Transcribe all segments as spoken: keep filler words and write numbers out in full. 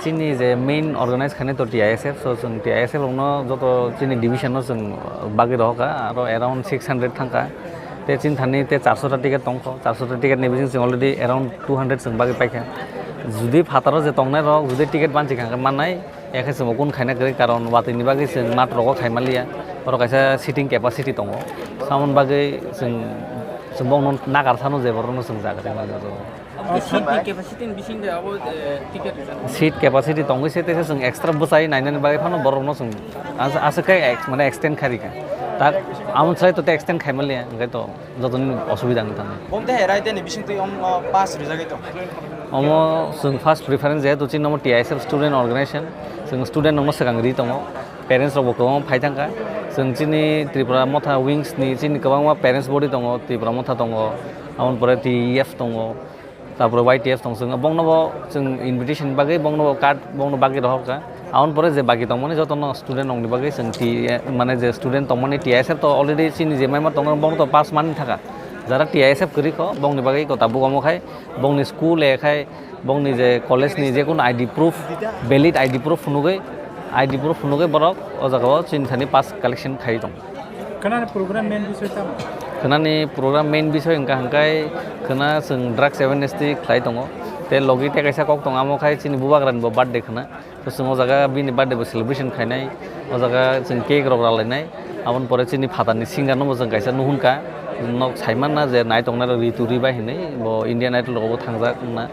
Chini je main organize khainai to T I S F, so chwng T I S F rokno joto chini division no chwng bagwi rohorkha, aro around six hundred thangkha. Te chini thani te charso ta ticket tongkho, charso ta ticket ni bising chwng already around two hundred chwng bagwi paikha. Judi phataro je tongnai rok judi ticket banchi kha hwnkhe mannai, ekhe chwng bo kun khaina kwrwi, karon watwi ni bagwi chwng mat rogo khaima liya, oro kaisa seating capacity tongo, samon bagwi chwng, chwng bongno nakar sano je borokno chwng jaga rwmani. O seat ni capacity ni bising de abo, eh, ticket rijak. Seat capacity tongwi se teisa chwng extra bwchai nainani bagwi phano borokno chwng as-, aswk khe ex-, mane extend kharika. Tak amon sai to extend khaimaliya, hwnkhe to jotoni osubida wngwi thango. Bom te herai teni bising twi om, o, pass rijagwi tong. Omo chwng first preference jehetu chini omo T I S F student organization, chwng student rokno swkang ri tongo, parents rokbo kwbangma phai thangkha. Chwng chini Tripura Motha wings ni chini kwbangma parents body tongo, Tripura Motha tongo, aboni pore T E F tongo, Tarpore Y T F tong chwng, bongnobo chwng invitation bagwi bongnobo card bongno bagwi rohorkha. Aboni pore je baki tongmani jotono student rokni bagwi chwng T, mane je student tongmani T I S F to already chini je member tongo bongno to pass mani thaka. Jara T I S F kwrwi kho bongni bagwi ko tabuk omo khai bongni school e khai bongni je college ni je kono I D proof, valid I D proof phunugwi, I D proof phunugwi borok o jaga o chini thani pass collection khai tong. Khwnani program main bisoi tamo? Khwnani program main bisoi wngkha hwnkhe khwna chwng drugs awareness twi khlai tongo. Tei logi tei kaisa kok tongo, amo khai chini bubagrani bo birthday khwna. To chwng o jaga bini birthday bo celebration khainai. O jaga chwng cake rok ralainai. Aboni pore chini phatarni singer no bo chwng kaisa nuhunka. Nok saimanna je naitongnai rok Ritu Ribai hinwi bo Indian Idol rogo bo thangjak wngna.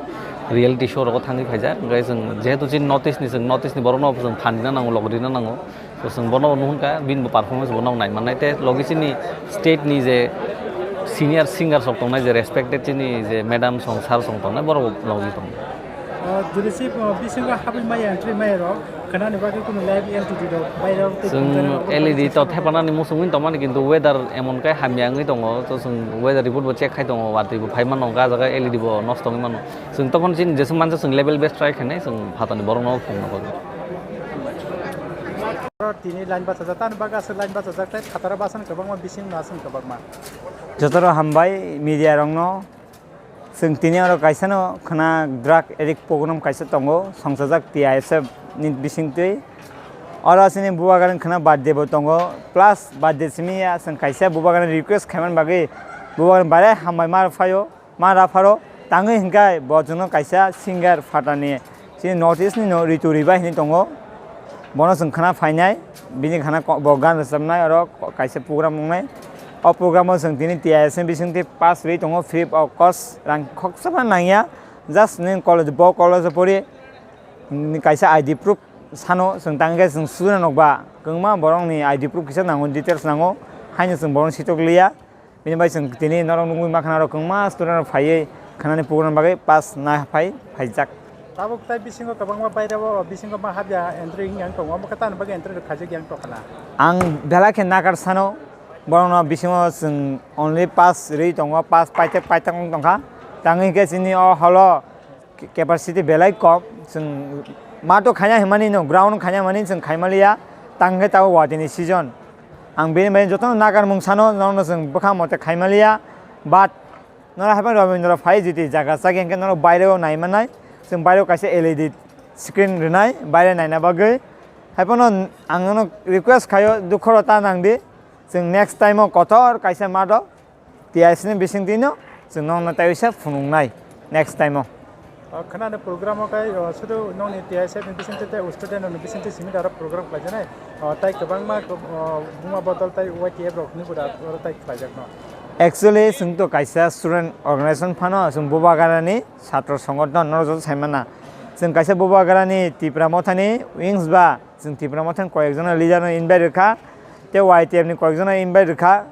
Reality show rogo thangwi phaijak. Hwnkhe chwng jehetu chini North East ni, chwng North East ni borok no bo chwng phan rina nango, log rina nango. So, chwng bono nuhunka, bini bo performance bo nog nai mannai, tei logi chini state ni je senior singers rok tongnai, je respected chini je madam song, sir song tongnai, borok bo logi tongnai. O, jodi si, o, bisingo habwi maya, entry maya rok, khwnani bagwi kunu live L E D rok, bairok tei chwng khumjani rok, L E D to thepanani muchungwi tongmani, kintu weather emon kai hamya wngwi tongo, to chwng weather report bo check khai tongo, watwi bo phai mano, ga jaga L E D bo nosto wngwi mano. Chwng tokon chini jeswk mansa chwng level best try khainai, chwng phatani borok no phunukna bagwi. Tini line bachajak, tani bagwi aswk line bachajak, tei phataro bachani kwbangma, bisingno aswk kwbangma. Jotoro hambai media rokno. Chwng tini oro kaisa no khwna drug addict program kaisa tongo, songchajak T I S F ni bisingtwi. Oro chini bubagrani khwna birthday bo tongo, plus birthday simi ya chwng kaisa bubagrani request khaiman bagwi bubagrani bare hambai ma rwphaio. Ma rapharo tangwi hwnkhe bo chwngno kaisa singer phatani chini North East ni no Ritu Ribai hinwi tongo. Bono chwng khwna phainai, bini khwna ko-, bo gan rwchapnai oro ko-, kaisa program wngnai. O program o chwng tini T I S ni bisingtwi pass rwi tongo, free of cost, rang khoksa phano nangya. Just nini college, bo college o pori, nini kaisa I D proof sano chwng tangkhe chwng student rok ba kwbangma borokni I D proof kisa nango, details nango, haino chwng borokno sitok liya. Bini bai chwng tini norok nugwi mankha norok kwbangma student rok phaiwi khwnani program bagwi pass na phai phaijak. Tabuk tai bisingo kwbangma bairebo bisingo ma habya entry wngya wng tongo, omo khe tamni bagwi entry rok khaijak ya wng tongkha na? Ang belai khe nakar sano, borokno bisingo chwng only pass rwi tongo, pass paithak paithak wng tongkha. Tangwi khe chini o holo capacity belai kom, chwng mato khaina hinmani no, ground khaina hinmani chwng khaimaliya, tang khe tabuk watini season. Ang bini bai jotono nagar mung sano, norokno chwng bwkha mote khaimaliya, but norok haiphano Rabindra phai jiti jaga chagi hwnkhe norok baireo naimanai, chwng baireo kaisa L E D screen rwnai, baire naina bagwi. Haiphano ang nono request khaio, dukhoro ta nangdi, chwng next time o kotor kaisa mato, T I S ni bisingtwino chwng nokno tei uisa phunuknai next time o. O, khwnani program o kai, o, sudu nokni T I S F ni bisingtwi tei student rokni bisingtwi simi aro program khlaijaknai. O, tai kwbangma, o, buma bodol tai Y T F rok hinwi bo da oro tai khlaijakno. Actually, chwng to kaisa student organization phano, chwng Bubagrani satro songothon no joto saimana. Chwng kaisa Bubagrani Tipra Mothani wings ba, chwng Tipra Mothani koyekjona leader no invite rwkha, tei Y T F ni koyekjona invite rwkha.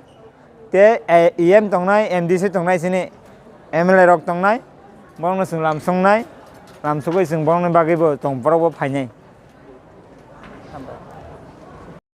Tei, eh, E M tongnai, M D C tongnai, chini M L A rok tongnai, borokno chwng lamsongnai, lamsogwi chwng borokni bagwibo tong, borokbo phainai.